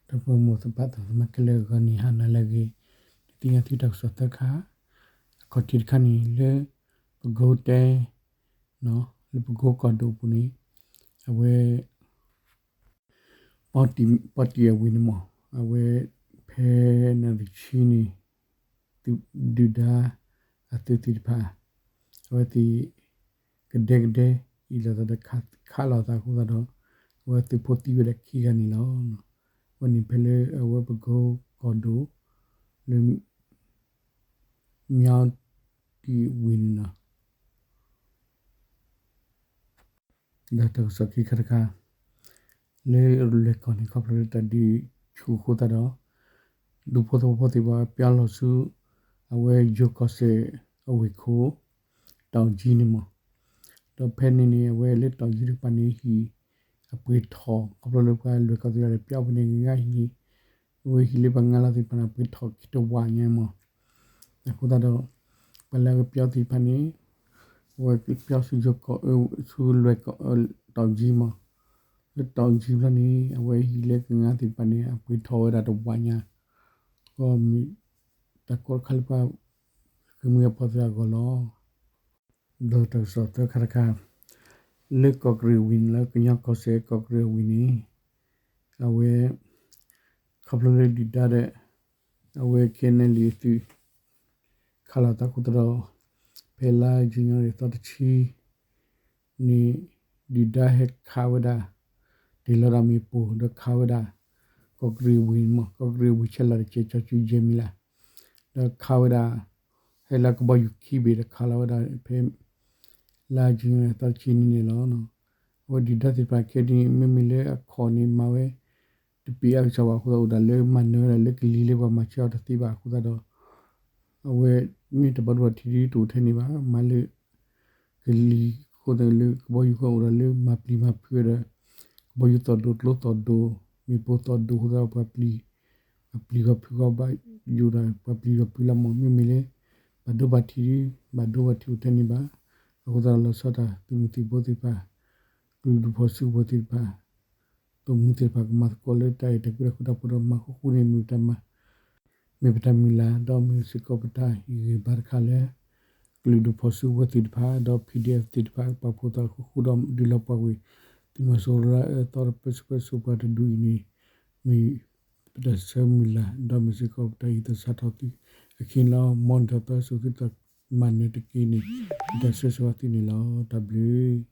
ဒီပုၢ်ဝဲၢ်မိၢ်သပၢ်သးသမါခဲလၢာ် ဂီၤနံၤဟါနၤလၢအဂ့ၤ, ဒုးသ့ၣ်ညါသုတၢ်ကစီၣ်သၢခါ, အခီၣ်ထံးတခါန့ၣ် လၢပကိးတဲ လၢပကိးကီၢ်ဒိၣ်အပူၤန့ၣ် အဝဲ ပီၣ်တံၣ်အဝ့ၢ်န့ၣ်မး, အဝဲဖဲနံၣ်တဆံန့ၣ် ဒုၣ်ဒါအသုးသ့ၣ်တဖၣ် အဝဲသ့ၣ် ကဒဲကဒဲ အ့ၣ်လိာ်သးဒီးခးလိာ်သးအဃိသတးဒီး အဝဲသုးဖိသံဝဲဒၣ်ခံဂၤန့ၣ်လီၤ. အဝဲန့ၣ်ဖဲလၢအဝဲပကိးကီၢ်ဒိၣ် လၢ မီၣ်တံၣ်ဝ့ၢ်န့ၣ်လီၤ. ဒီးတၢ်ကစီၣ်ခံခါတခါ လၢလွဲၢ်ကီၢ်န့ၣ် ခီဖျိလၢတၢ်ဒုးဆူၣ်အဃိသတးဒီး ဒူဖိသဝီဖိသ့ၣ်တဖၣ်ပျီလီၤဆူ အဝဲယိၤကီၢ်စဲၣ်အဝ့ၢ်ခိၣ် တီၣ်ကၠံန့ၣ်မး, ဒီးဖဲန့ၣ်န့ၣ် အဝဲလၢတီၣ်ကၠံတကပၤန့ၣ် ဟံၣ်အပှ့ၤထီၣ် ခီဖျိလၢပှၤလွဲၢ်ကီၢ်သ့ၣ်တဖၣ်ပျီဝဲန့ၣ် ကငါဟံၣ်န့ၣ် အဝဲဟံၣ်လၢပှၤငါလီၤသ့ၣ်တဖၣ်န့ၣ် ပှ့ၤထီၣ်ခံတဝာ်ညါမး. အဃိသတးဒီး ပှၤလၢအကပျီသ့ၣ်တဖၣ်န့ၣ် အဝဲပျီဆူယိၤကီၢ် ဆူလွဲၢ်ကီၢ် တီၣ်ကၠံမး, လၢတီၣ်ကၠံဖျၢၣ်န့ၣ် အဝဲဟံၣ်လၢကငါသ့ၣ်တဖၣ်န့ၣ် အပှ့ၤထီၣ်ဝဲဒၣ်တဝာ်ညါ, ကမ့ၢ်တၢ်ကီတခါလၢပှၤဃ့ၢ်မှံဟးဖီၣ်သးအဂီၢ်လီၤ. ဒီးတၢ်ကစီၣ်သၢခါတခါ လၢကီၢ်ကရ့ၣ်ဝ့ၢ်န့ၣ်လီၤ. ကညီကီၢ်စဲၣ်ကီၢ်ကရ့ၣ်ဝ့ၢ်န့ၣ် အဝဲ ခီဖျိလၢဒုၣ်ဒါဒီး အဝဲ KNLA အသုး ခးလိာ်သးအဃိသတးဒီး ဖဲလါယနူၤအါရံၤသီတဆံန့ၣ် ဒုၣ်ဒါဟဲခးဝဲဒၣ် တ့ၢ်လီၤဒၣ်မ့ၣ်ပိၢ် ဒီးခးဝဲဒၣ် ကီၢ်ကရ့ၣ်ဝ့ၢ်မး ကီၢ်ကရ့ၣ်ဝ့ၢ်ဆဲးလီၤတကဲး ကၠီၤစုၤယဲၢ်မံၤလး ဒီးခးဝဲဒၣ် ဟဲလၢကဘီယူၤခံဘ့ၣ်ဒီးခးလီၤဝဲဒၣ်ဖဲ လါယနူၤအါရံၤသီတဆံန့ၣ်န့ၣ်လီၤ. အဝဲဒုၣ်ဒါသ့ၣ်တဖၣ်ခဲအံၤန့ၣ် မ့မ့ၢ်လၢအခီၣ်န့ၣ်မၤဝဲ တပ့ၤအါကစီၣ်ဘၣ်အဃိသတး အိၣ်ဒၣ်လၢမၤနၢၤဝဲဒၣ်လၢကလံၤလၢပှၤမၤဆါအီၤတသ့ဘၣ်အဃိသတးဒီး အဝဲမ့ၢ်တၢ်ဘၣ်ဒိဘၣ်ထံးဒ်တအိၣ်ထဲန့ၣ်ဘၣ် မၤလၢ ကလံၤအဃိသတးလၢကဘီယူၤဃီအိၣ်ဒၣ်လၢမၤပျံၤမၤဖုးဝဲဒီး ကဘီယူၤသီၣ်ဒိၣ်ကျိသီၣ်ဒိၣ် မ့ၣ်ပိၢ်သီၣ်ဒိၣ်အဃိသတးဒီး ပှၤပျံၤ ပှၤပျံၤပှၤဖုးဃီဘၣ်ယိၣ်ဒၣ် ပှၤပျံၤပှၤဖုးလီၤမး မ့မ့ၢ်လၢ ဘၣ်ဒိဘၣ်ထံးဒ် ဘၣ်ဒိဘၣ်ထံးအိၣ်ထဲန့ၣ်ဘၣ် အဃိသတးဒီးလီၤဆီဒၣ်တၢ် သုးမုၢ်သံၣ်ဘိသ့ၣ်တဖၣ် ကလုာ်ဒူၣ်ဖီၣ်စုကဝဲၤသ့ၣ်တဖၣ် သိၣ်မှံသ့ၣ်တဖၣ်ကမၤသကိးလၢတၢ်အဲၣ်တၢ်ကွံတၢ်ဃူတၢ်ဖိးဒီးမၤဃူဃူန့ၣ် မ့ၢ်ပတၢ်မုၢ်လၢ် ဒီးမ့ၢ်စ့ၢ်ကီးပတၢ်ဟ့ၣ်ဂံၢ်ဘါတခါလၢ ကလုာ်ဒူၣ်ဖီၣ်စုကဝဲၤသ့ၣ်တဖၣ် ဒီး PDF သ့ၣ်တဖၣ် ပာ်ဖှိၣ်သးဃူဃူဒီးဒုးလီၤပှၤကွံာ် သုးမီၤစိရိၤလၢအအၢသီဒီးပၢဆူၣ်ပၢစိးပှၤတဒူၣ်အံၤန့ၣ် မ့ၢ်ပတၢ်ဆၢမုၢ်လၢ် ဒီးမ့ၢ်စ့ၢ်ကီးပတၢ်ဟံးသဆၣ်ထီၣ်သုအခံန့ၣ်လီၤ. မ်နံၣ်ထီၣ်သီဆူသုတၢ်မၤနၢၤတက့ၢ်န့ၣ် ပတၢ်ဆၢဂ့ၤဆၢဝါသုန့ၣ်လီၤ. တၢ်ဘျုး